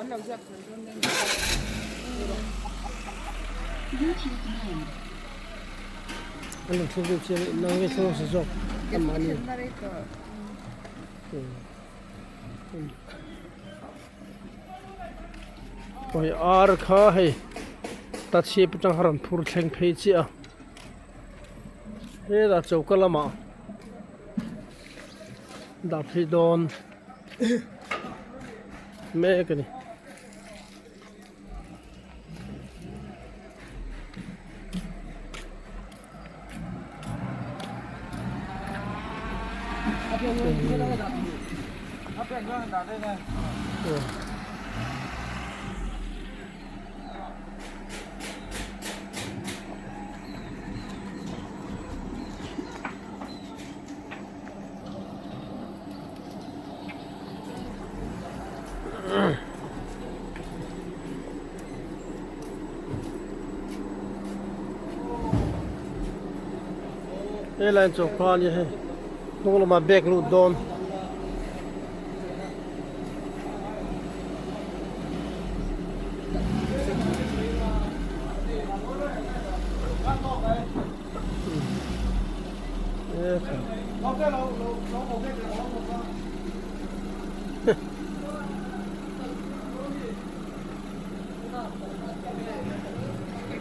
An lo thleng deuh chiang a nang nge thleng hmasa zawk anmahni. Awi ar kha hei tachhip atang kha rawn phur thleng phei chiah a hetah choka lamah dah phei dawn mek a ni. He line chawhka a nia hei hnung lamah bag lut dawn.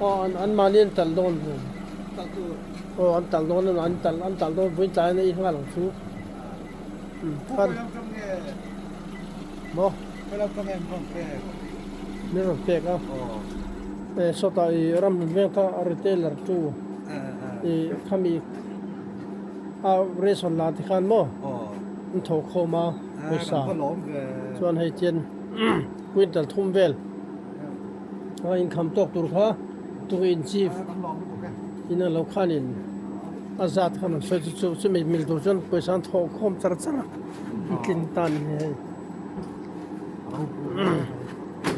Aw an an mahni an talh dawn aw an talh dawn a an talh an talh dawn vawiin tlai an ei nghal ang chu maw min rawn pek a eh sawtah ih ramhlun veng kha retailer tu ih khami a ration la te khan maw an tho khawm a pawisa chuan hei chian quintal thum vel a inkham tawk tur kha tukin chief in a lo khanin a zat khan an sawi chu chu chumi mil tur chuan pawisa an thawh khawm char char a an tlin ta a ni hei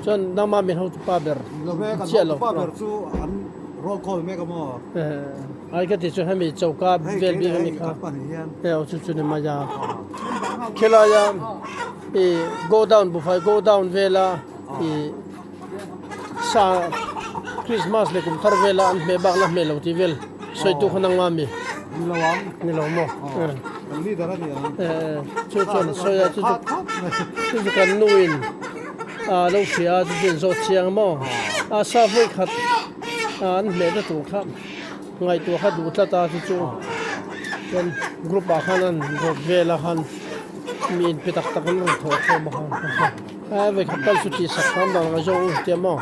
chuan nangma min hotu pa ber chiah lo ai ka ti chu hemi choka vel bik ani kha hei aw chu chu ni mai a khelaia ih go down buhfai go down vela ih sa Christmas leh kum thar vela an hmeh bak la hmeh lo tih vel sawi tu kha nangma mi ni lo maw chu chuan a sawi a chu chu chu chu kan nu in a lo hria a chu chu in zawt chiang maw a sa vawi khat an hmeh na tur kha ngaihtuah kha duh tlat a chu chu chuan group ah khan an rawt vel a khan mi in pe tak tak an rawn thawh khawm a khan. A vawi khat tal chu tih sak hram dan ang a zawng u tia maw.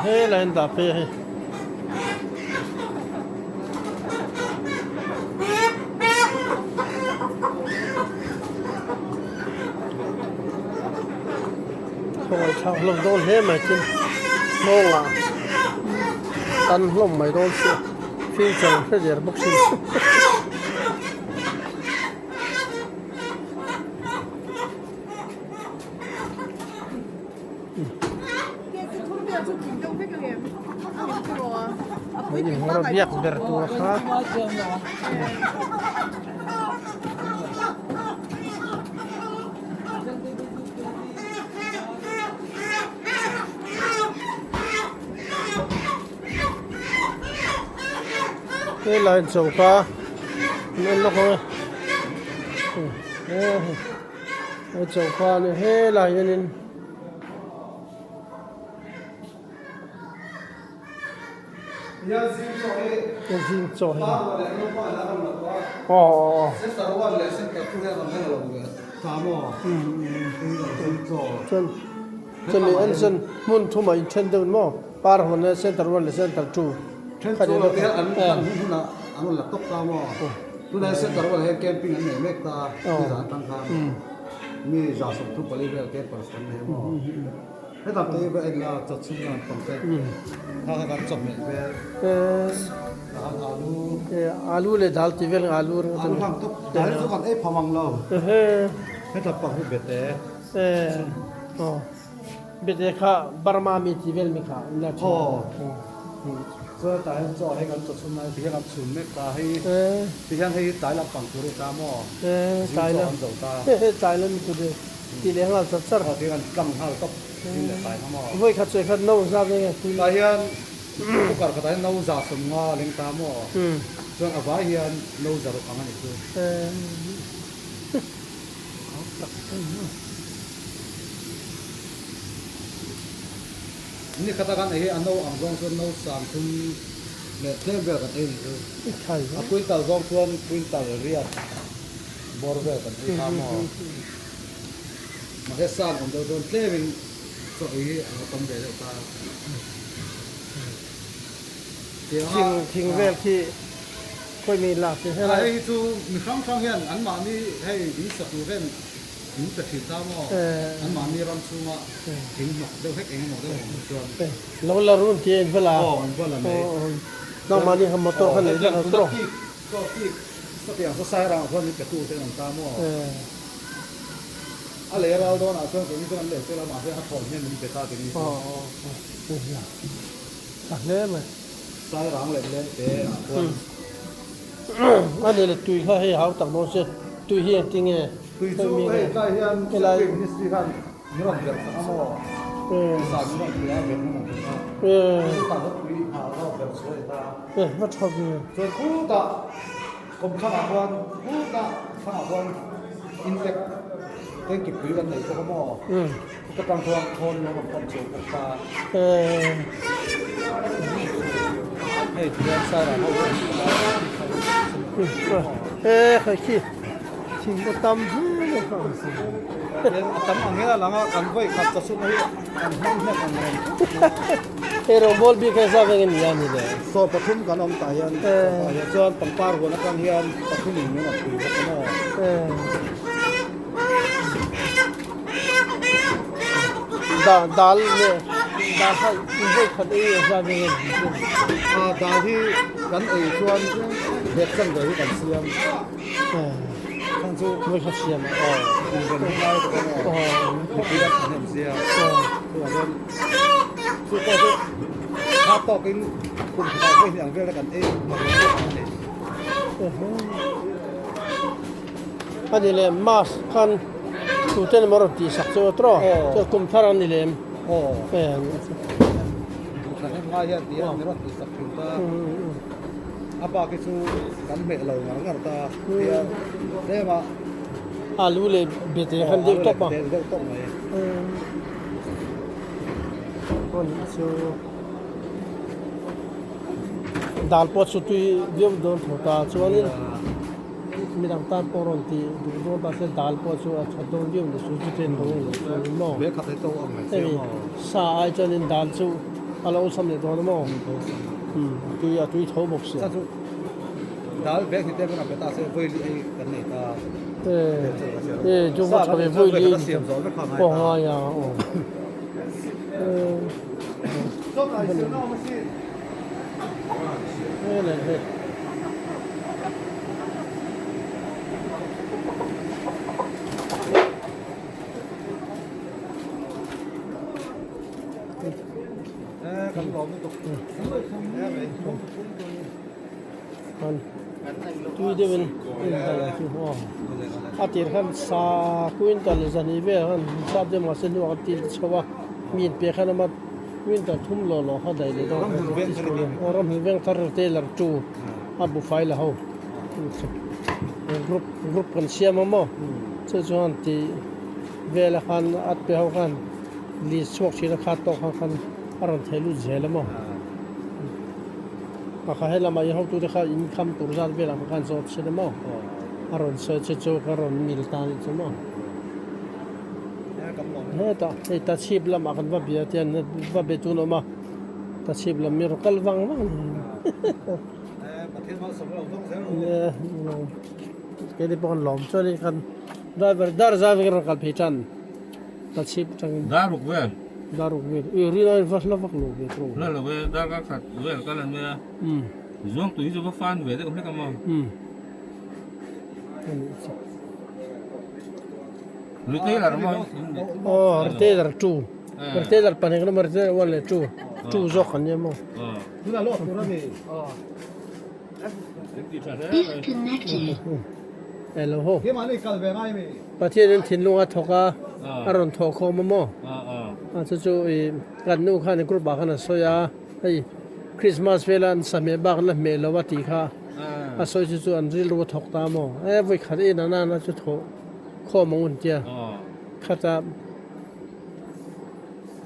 Helai an dah phei a hei. Khawngaih thlak hlawm dawn hle mai tin hnawngah tan hlawm mai dawn si a future hre der bawk si. Inhawr biak ber tur kha helai choka an en lawk ang e he choka a ni helai hianin. Zing chaw hi aw aw chuan chumi en chuan hmun thum ah inthen deuh maw par hawn leh center one leh center two Hetah te va en la chaw chhung nan pang te kha kha kan chawhmeh vel ah alu alu leh dal tih vel alu ringawt alu hlang tawp dal chu kan ei pham ang lo hetah pang hi bete bete kha Burma mi tih vel mi kha an la thin chuan tah hian chaw hei kan chaw chhung nan tihian an chhum mek ta hei tihian hei tlai lam pang tur a ni ta maw zing chaw an zo ta tlai lam tur Ti leh nghal char char. Aw ti kan tlang nghal tawp zing leh tlai kha maw. Vawi khat sawi khat no za ve nge tui. Tah hian cooker khatah hian no za 50 a leng ta maw. Chuan a vai hian no za ruk ang a nih chu. Ni khata kan ei hi a no ang zawng chuan no 30 leh tlem vel kan ei nih chu. A quintal zawng chuan quintal riat. Bawr vel kan ei kha maw? Mahse sang awm deuh chuan tlemin chaw ei hi a lo tam ve deuh ta. Thing thing vel khi khawi mi lak chi helai. Hei hi chu mi hrang hrang hian an mahni hei in sa tur hian in pe thin ta maw? An mahni ram chhunga thing hnawk deuh hlek eng emaw deuh awm chuan. Lo la run tih a in va la. Aw in va la mai. Nangmahni kha motor kha nei vek ang tawh. Chaw tik satiang chu Sairang ah chuan min pe tu te an awm ta maw? A lei ral dawn ah chuan keini chuan an lei tel a mahse a thawn hian min pe ta keini chu. Tha hle mai. Sairang leh Lengte ah chuan. A ni le tui kha hei hau tak dawn se tui hi engtin nge? Tui chu hei tlai hian Central Ministry khan min rawn verh sak a maw? Sa min rawn pe a verh min rawn pe a. Chutah chuan tui hna a verh chhuah a ni ta. E va tha ve. Chuan khutah kawmthlang ah khuan khutah thlang ah khuan intek tanki pui kan nei bawk a maw? Ka tang chuan thawn lo rawn pan chho bawk ta. Hei tihian side ah ho hian E khai khi thing pawh tam hle mai kha. A tam ang hian a lang a kan vawi khat chawchhun hi kan hmang hnem ang reng. Hei rawngbawl bik hi zau veng ania ni le. Saw pathum kan awm tah hian tah hian chuan pangpar huan atang hian pathum in min rawn pui bawk a maw. Dal dal leh dal kha in vawi khat ei a zau veng ani chu. A dal hi kan ei chuan hlep chan ve hi kan siam. Chhan chu vawi khat siam a. Aw inven hun lai bawk a maw. Mipui an thahnem zia. Chuvang chuan chu pawh chu kha tawkin kum khatah vawi hnih ang vel a kan ei mak lo deuh ang a ni. A ni lem mask khan tute emaw rawn tih sak chu a tawh chuan kum thar a ni lem. Kum thahnem ngai hian ti a ni rawn tih sak thin ta. A bak hi chu kan hmeh lo ngar ngar ta tia tlem a. Alu leh bete khan deuh tawp a. Alu leh bete deuh tawp mai. Anih chu dal pawh chu tui viau dawn tho ta chuanin midang tan pawh rawn tih duh dawn ta se dal pawh chu a that dawn viau ni chu chu ten dawn lo chu ni maw hemi sa ai chuanin dal chu a lo awlsam leh dawn a maw tui a tui tho bawk sia. Dal bag ni te pawh pe ta se vawi li ei kan nei ta. E chu va tha ve vawi li ei ni pawh ngai a aw. E le he. Kan lawm lutuk. Tui deuhin quintal chu aw a tir khan sa quintal zahnih vel khan sap deuh mahse hnuah khan til chho a mi in piah khan ama quintal thum lawh lawh kha daih leh dawn aw ramhlun veng thar tailor tu a buhfai la ho group group kan siam a maw chu chuan tih vela khan a pe ho khan list chhuak thin a khat tawk khan a rawn thei lut zel a maw. Pakhat he lamah i hotute kha income tur zat velah kha khan zawt thin a maw? A rawn sawi che chu ka rawn mil ta anih chu maw? Hetah hei tachhip lamah kan va bia tian va be tun awm a, tachhip lam mi rawn kal vang vang a ni. Keini pawh kan lawm chuan kan driver dar zai vekin rawn kal phei tan tachhip atangin. Dar ruk vel. Dar ruk vel i rin a va hla vak lo ve tawh. Hla lo e darkar khat vel kal an nia. Zuang tui hi chu va fan ve deuh hlek a maw. Retailer maw Aw retailer two retailer pahnih kan awm a retailer one leh two two zawk kan nia maw. Tunah lawk tur a ni. Disconnected. Elo ho. Keimah ni kal ve ngai mi. Pathianin thinlung a thawk a, a rawn thawh khawm a maw? A chu chu i kan nu khan group ah khan a sawi a, hei Christmas vela an sa hmeh bak an la hmeh lo a tih kha a sawi chu chu an rilru a thawk ta a maw? E vawi khat en an an a chu thawh khawm ang un tia khata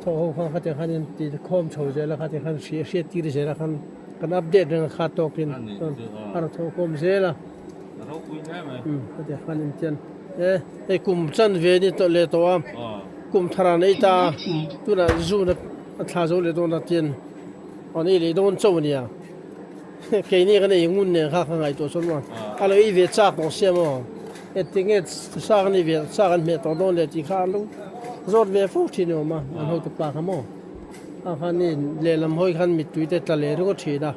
thawh ho khan khatiang khan in ti khawm chho zel a khatiang khan hria hriat tir zel a khan kan update reng a kha tawkin chuan a rawn thawh khawm zel a. Khatiang khan in tian e hei kum chan ve ni tawh leh tawh a kum thar a nei ta a tunah zun a thla zo leh dawn a tian an ei leh dawn chauh a nia keini kan ei ngun nen kha ka ngaihtuah chuan maw a lo ei ve chak tawh sia maw engtinge sa kan ei ve sa kan hmeh tawh dawn leh tih kha an lo zawt ve fo thin ni awm a an hotupa kha maw a khan ni lehlam hawi khan mittui te tla leh ringawt thin a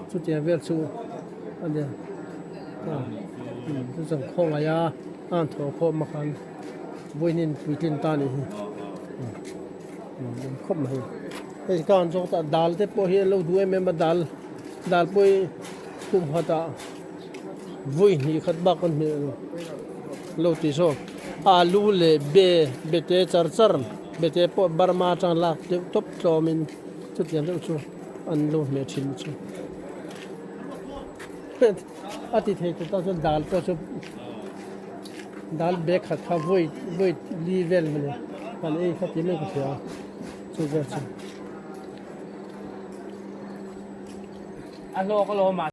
chutiang vel chu a nia. Chu chuan khawngaih a a han thawh khawm a khan vawiin puitlin ta a nih hi khawp mai hei ka han zawk ta dal te pawh hi an lo duh em em a dal dal pawh hi kum khatah vawi hnih khat bak an hmeh lo lo ti zawk alu leh be be te char char be te pawh Burma atang lak deuh tawp tlawmin chutiang deuh chu an lo hmeh thin chu. A ti thei tur tan chuan dal pawh chu dal bag khat kha vawi vawi li vel mawni kan ei kha tih mai ka hria a chu vel chu. A hlawk alawm a.